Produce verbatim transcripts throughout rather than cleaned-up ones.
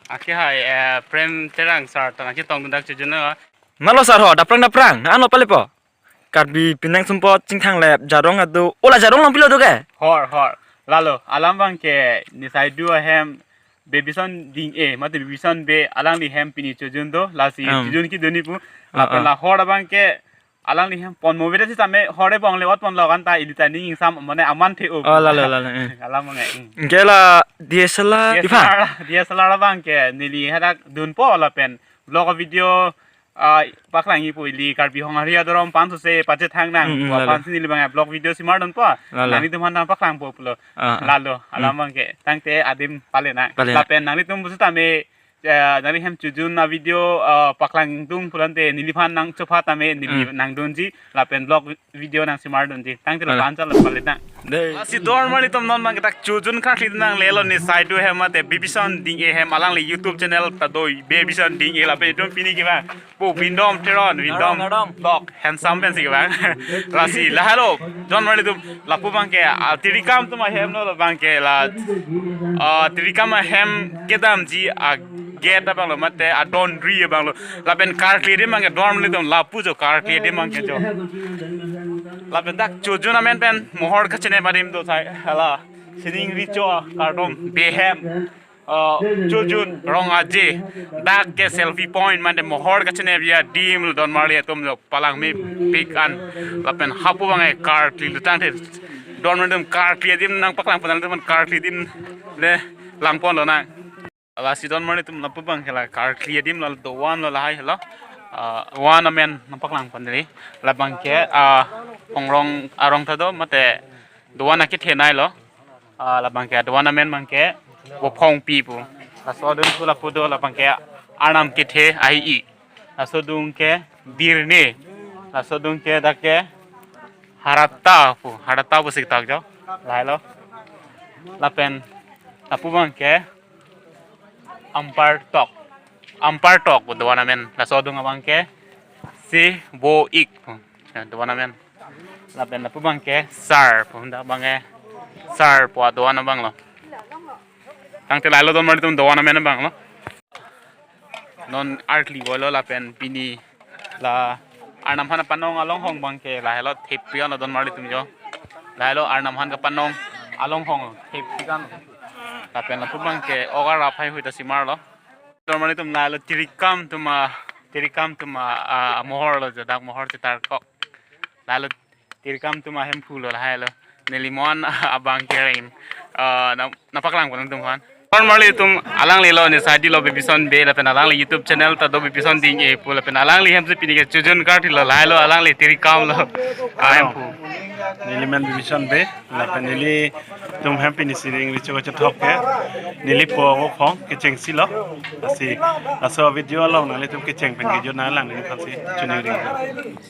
Ake hai, eh, Prem Terang sir, ta nangchetongdun dak chojun na. Malo sir ho, daprang daprang, na ano palepo. Karbi Pinang Sumpot Chingthanglep Jarong ado. Ola Jarong along pilo do ke? Hor, hor. Lalo, alam abang ke Nisaidu ahem Bebison Ding-e, mate Bebison Bey alangli hem pini chojun do, lasi Hmm. chojun kedun-i pu. Ah, Lapen ah. la hor abang ke alangli hem pon mo beda sitame hor ebong le ot pon lo kan ta ili ta ning ingsam mane aman the o. Oh, lalo, lalo, eh. Alam abang ke. Hmm. Ke la D S L R, D S L R, ipha? D S L R abang ke neli hadak dunpo lapen vlog video, ah, paklang-i pu ili Karbi Honghari adorom aphan sose pachethang nang, Mm, mm, pu lalo. aphan si neli abang vlog video simar dunpo. Lalo. Nanglitum aphan nangpaklangpo pulo. Ah, ah. Lalo, alam Hmm. abang ke. Tangte adim pale nang. Pale nang. Lapen nanglitum pusitame, eh, nangli hem chojun a video, eh, paklangdun pulote neliphan nangchopha tame neli Hmm. nangdunji. Lapen vlog video nangsimar dunji. Tangte Pale. lapan chalo pale nang. Dei. Lasi don marlitum non abang ke dak chojun karkli nanglelo Nisaidu hem mate Bebison Ding-e hem alangli YouTube channel ta do Bebison Ding-e lapen itum pini ke abang. Pu Vindom Teron, Vindom Teron, Teron. Vlog, handsome pensi ke abang. Lasi lahelo, don marlitum lapu abang ke, ah, Tirikam atum ahem lo abang ke la, ah, Tirikam ahem kedamji a gate abang lo mate adon ri abang lo. Lapen karkli adim abang ke don marlitum lapu jo karkli adim abang ke jo. Lapen dak chojun amen pen mohor kachenep adim do sai hala sining recho kardom behem, ah, chojun rong aje dak ke selfie point mate mohor kachenep adim lo don marlitum jo palangmepik an. Lapen hapu abang ke karkli lutang the don marlitum karkli adim nangpaklang pon nangtum karkli adim le langpon lonang. Lasi don marlitum lapu abang ke la karkli adim la dovan lo lahai helo. Ah, dovan amen nangpaklang pon neli. Labang ke, ah, Hongrong arong ta do mate dovan akethenei lo. Ah, labang ke dovan amen abang ke Bophongpi pu. Laso adun pu lapu do labang ke Arnam kethe ahi-i. Laso adung ke Birne. Laso adung ke dak ke Harata pu. Harata pusi tak jo. Lahelo. Lapen lapu abang ke Ampartok. Ampartok pu dovan amen. Laso adung abang ke Sibo-ik pu. Ya, dovan amen. Lapen lapu abang ke Sar pu. Dak abang ke Sar pu dovan abang lo. Tangte lahelo don marlitum dovan amen abang lo. Non artli boy lo lapen pini la Arnam aphan panong alonghong abang ke lahelo thepi an lo don marlitum jo. Lahelo Arnam aphan kapanong alonghong thepi kan. Lapen lapu abang ke ogar aphai hui ta simar lo. Don marlitum lahelo Tirikam atum a, Tirikam atum a, ah, mohor lo jo dak mohor chetarkok. Lahelo Tirikam atum ahemphu lo lahelo. Neli mo-an abang kereng. Ah, na, nangpaklang pon nangtum aphan. Don marlitum alanglilo Nisaidi lo Bebison Bey lapen alangli YouTube channel ta do Bebison Ding-e pu lapen alangli hem si pini ke chojun karkli lo lahelo alangli Tirikam lo. Ahemphu. Neli men Bebison Bey lapen nelitum hem pini sining recho kachethok ke neli po Bophong kechengsi lo. Lasi laso video along nanglitum kecheng pen kejut nanglang neli aphan si choningri.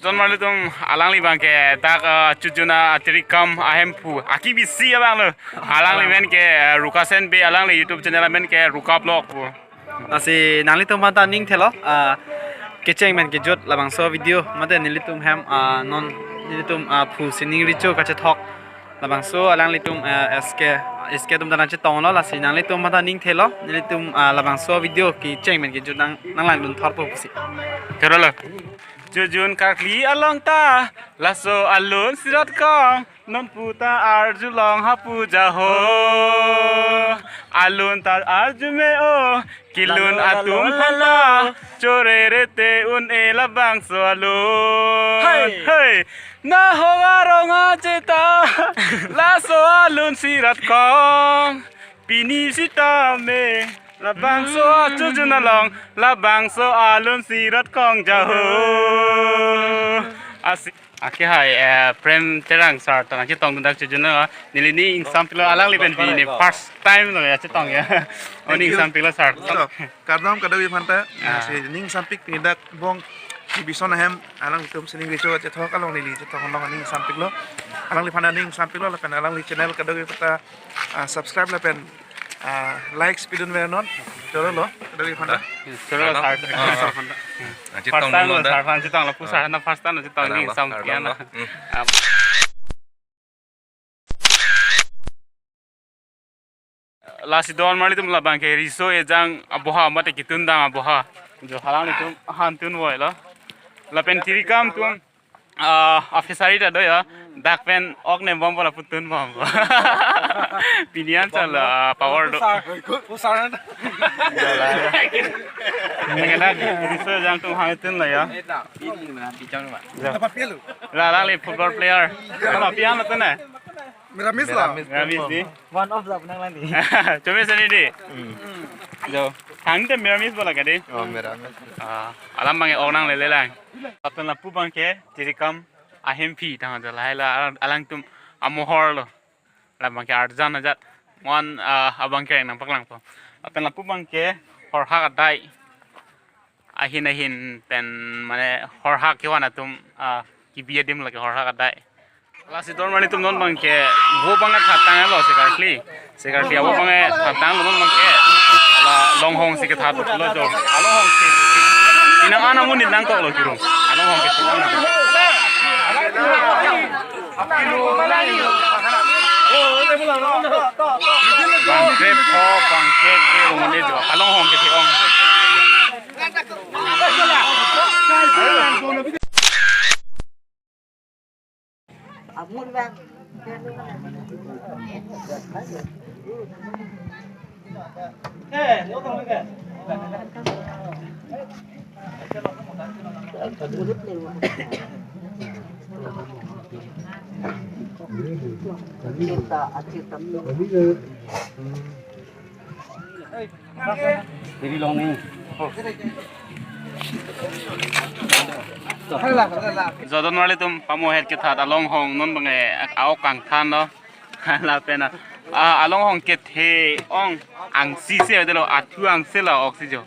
Don marlitum alangli abang ke dak, ah, chojun a Tirikam ahemphu akebisi abang lo. Alangli men ke, ah, Rukasen Bey alangli YouTube channel amen ke Ruka Vlog pu. Lasi nanglitum aphan ta ning thelo, ah, kecheng pen kejut labangso video mate nelitum hem, ah, non nelitum, ah, phu sining recho kachethok. Labangso alanglitum, eh, S K, S K atum ta nangchetong lo lasi nanglitum aphan ta ning thelo nelitum, ah, labangso video kecheng pen kejut nang, nanglangdun thorpo pusi. Thero lo. Chojun karkli along ta laso alun sirot kong, non pu ta arjulong hapu ja ho. Alun ta arju me o, kelun atum aphan ta chorere te un-e labangso alun. Hai. Hai. Na ho arong aje ta laso alun sirot kong. Pini sitame labangso a chojun along, labangso alun sirot kong ja ho. Asi. Ake hai, eh, Prem Terang sir, ta nangchetongdun dak chojun na, neli ning ingsampiklo alangli pen pini first time lo ya chetong ya. Oh, ning ingsampiklo sir. Thank you. Kardom kadokave aphan ta, Ah. si ning ingsampik pini dak bong Bebison ahem alanglitum sining recho chethok along neli chetong along ning ingsampiklo. Alangliphan ning ingsampiklo lapen alangli channel kadokave ta, ah, subscribe lapen, ah, likes pidun vernon. Choro lo, kadokave aphan ta. Choro lo, sir. Ah. First time lo, sir, aphan chetong lo, pu sir, na first time lo chetong ning ingsampik lo. Hmm. Ah. Lasi don marli atum, labang ke riso ejang aboha mate kitun dang aboha. Jo, halanglitum hantun voilo. Lapen tirikam atum, ah, a fishery ta do ya. Dak pen ok nembompo lapu tunbompo. Pini an chalo, ah, power do. Pusar. Pusar. Nang dak riso ejang atum hangtunlo ya. Eta, pini mana picture mana? Ja. Apa pialu? La, alangli football player. Apa pian lo tene? Meramis la. Meramis di. One of the penang lagi. Cuma sini di. Jo. Hangte meramis bola kadi. Oh, meramis. Ah, alam bang e ok nanglele lang. Lapen lapu bang ke tirikam ahemphi tang jo lahai la, alangtum amohor lo. Labang ke arjan ajat. Mon, ah, abang ke nangpaklangpo. Lapen lapu bang ke horhak adai. Ahin ahin pen mane horhak kevan atum, ah, kebi adim lake horhak adai. Lasi don marli atum, non bang ke vo bang ke thattanglo sekarkli. Sekarkli avo bang ke thattanglo, non bang ke la longhong si kethat lo jo. Alonghong si. Inang ana munit nangkoklo kirum. Alonghong ke. Bangkrepho, bangkrep ke rongni jo. Alonghong ke the-ong. Jo don marli atum, pamohet kethat alonghong non bang e a-ok kangthanlo. Lapen a, alonghong kethe-ong angsi si avedetlo, athu angsi la oksi jo.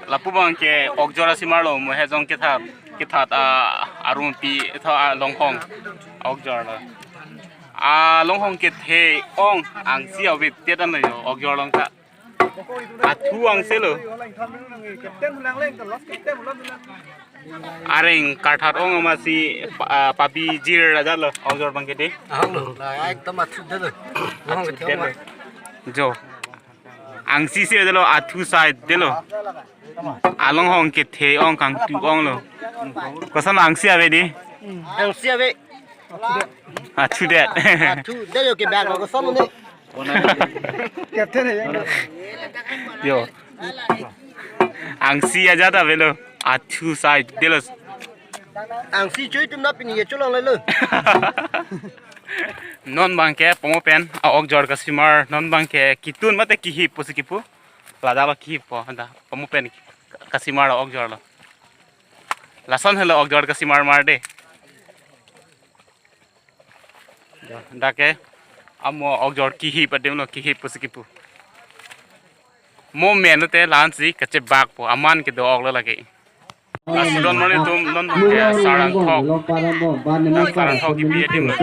Lapu bang ke okjor asimar lo, mo hejong kethat, kethat a, arumpi tho alonghong okjor lo. Alonghong kethe-ong angsi avedetlo jo okjor along ta. Athu angsi lo. Areng karthat-ong amatsi pa-, ah, pabi jir ajatlo okjor bang ke di. Ahok lo, la ekdom athu detlo. Athu detlo. Jo. Angsi si detlo, athu sai detlo. Alonghong kethe-ong kangtu-onglo. Koson angsi ave di? Angsi ave. Athu det. Athu det jo, kebak lo koson ne. Jo. Angsi ajat avelo. Athu sai detlo. Angsi chui atum na pini ke cholong lelo. Non bang ke pamopen a-okjor kasimar, non bang ke kitun mate kihip pusi kipu. Ladak lo kihippo, anta pamopen kasimar a-okjor lo. Lason helo okjor kasimar mar de. Dak ke amo okjor kihip adim lo, kihip pusi kipu. Mo men lote la-ansi kachebakpo, aman kedo-ok lo lake. Lasi don marli atum, non bang ke saranthok. Saranthok kebi adim lo.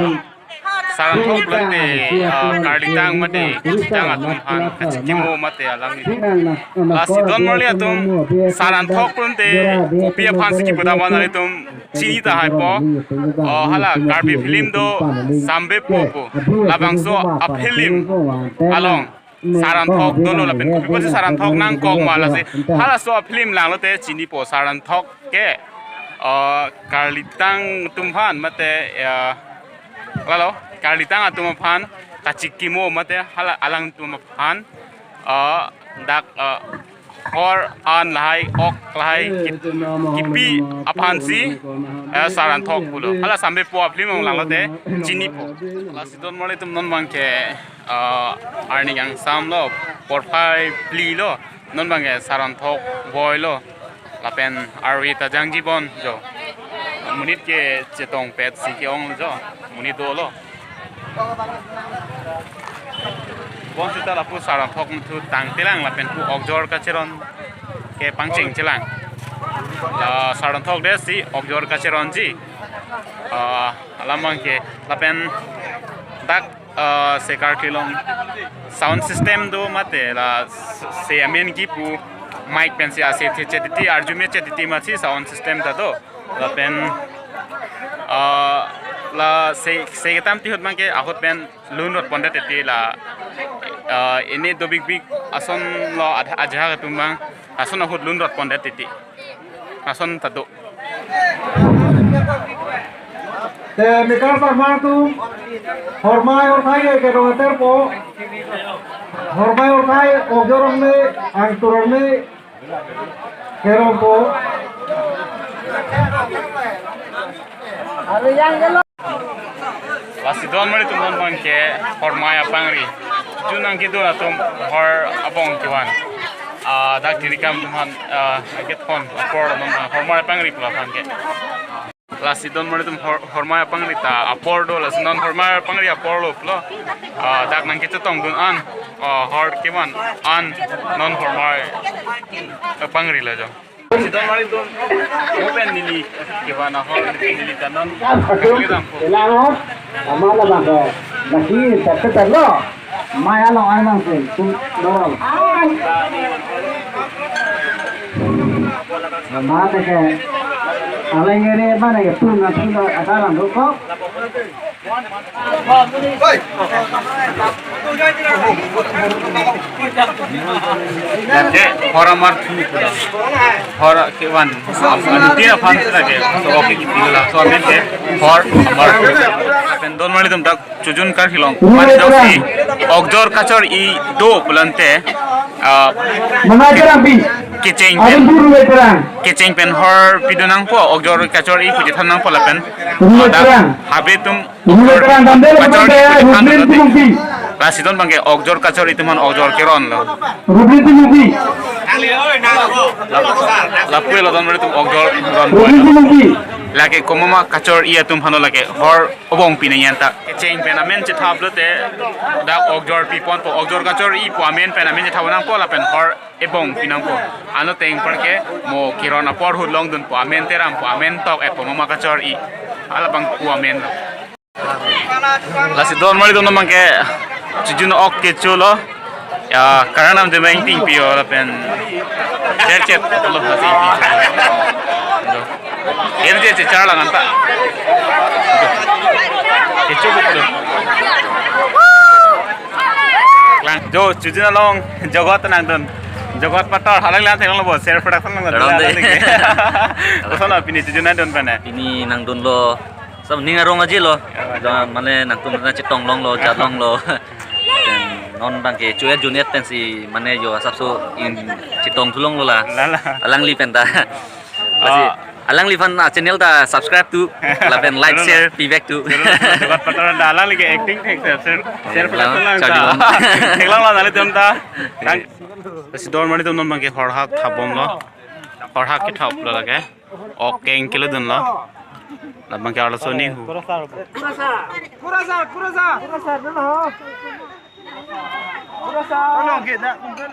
Saranthok pulote, ah, karlitang mate, karlitang atum aphan kachikimo mate alangli. Lasi don marli atum, saranthok pulote kopi aphansi kipu ta ma nanglitum chini tahaipo. Oh, hala Karbi film do Sambepo pu. Labangso a-film along saranthok dolo lapen kopi pusi saranthok nangkok ma lasi. Halaso a-film langlote chinipo, saranthok ke, eh, karlitang atum aphan mate, eh, lalo, karlitang atum aphan kachikimo mate hala alangtum aphan, eh, dak, eh, hor an lahai, ok lahai, kip-, kipi aphansi, eh, saranthok pulo. Hala Sambepo a-film along langlote chinipo. Lasi don marli atum, non bang ke, eh, arni kangsam lo, porphai phli lo, non bang ke saranthok voi lo. Lapen arve ta jangji bon jo. Monit ke chetongpetsi ke-ong jo. Monit dolo. Bonsita lapu saranthok muthu tangtelang lapen pu okjor kacheron ke pangcheng chelang. La saranthok desi okjor kacheronji. Ah, alam bang ke lapen dak, ah, sekarkli along sound system do mate la se amen kipu Mic pensi ase the chetiti, arjume chetiti masi sound system ta do. Lapen, ah, la se, se ketam ti ahut abangke ahut pen lunrot pondet titi la, ah, ini dobik bik ason lo ad-, ajahak atum abang ason ahut lunrot pondet titi. Ason ta do. Te mekar parmar atum, hormai horthai ke kerong aterpo. Hormai horthai, okjor arni, angtur arni, kerongpo. Lasi don marli atum, non abangke hormai apangri. Jun nangkedun atum hor abong kevan. Ah, dak tirikam atum aphan, ah, gate hon apor non hormai apangri pu aphan ke. Lasi don marli atum hor-, hormai apangri ta apor do, lasi non hormai apangri apor lo pulo. Ah, dak nangkechetongdun an, ah, hor kevan an non hormai apangri lo jo. Lasi don marli atum, mo pen neli kevan ahor, neli ta non. Elang hot, ama la bang, lagi tapi tak lo. Maya lo ai mang sing, tum, lo. Mama te ke, aleng ere mana ke, tum na tum na, ata lang do ko. Lake hor amar thu pulang. Hor kevan, am, am, tina aphan sila ke, so oke kita lah, so amen ke, hor amar thu. Pen don marli atum dak chojun karhi along. Mane jongsi okjor kachor-i do pulote, ah, Mama jarang pi. Kecheng pen, Arum buru veteran. Kecheng pen hor pidun nangpo, okjor kachor-i pu chethan nangpo lapen. Buru veteran. Habe atum buru veteran damdel kachor-i pu chethan Rubin nangpo. Tumungpi. Lasi don abangke okjor kachor-i atum aphan okjor keron lo. Rubin Tumungpi. Lap-, lapu-an lo don marli atum okjor ron. Rubin Tumungpi. Lake komat ma kachor-i atum aphan lo lake hor obong pi nangji anta. Kecheng pen amen chethap lote, dak okjor pi ponpo, okjor kachor-i pu amen pen amen chethap nangpo lapen hor ebong pi nangpo. Anlo ateng apar ke mo keron apor ahut longdunpo, amen terampo, amen tok-etpo, mama kachor-i. Halabang pu amen lo. Lasi don marli atum, non abangke chojun ok kecho lo. Ya, karanam de meng ting pio lapen. Cherchet lo lasi ting pio. Cherchet chechar lang anta. Kecho ko. Lang jo chojun along jogot nangdun. Jogot pator halang lang theklong lo bo, Ser Production lang. Rong de. Koson lo pini chojun nangdun pen? Pini nangdun lo. Sam ning arong aji lo. Ya, ya. Mane nangtum na chetong longlo, chat longlo. Pen non abangke chuya junet pensi mane jo asapso in chetong thu longlo la. La, la. Alangli pen ta. Lasi, ah, alangliphan, ah, channel ta subscribe thu, lapen like, share, pivek thu. Jogot pator ta alangli ke acting thek, Ser, Ser, Ser Production lang ta. Theklong lo nanglitum ta. Tang. Lasi don marli atum, non abangke horhak thapbomlo. Horhak kethap lo lake. Ok keng kilo dunlo. Labang ke arloso ni hu. Kurasa, kurasa, kurasa. Kurasa, no. Kurasa. Ano kita kumpul.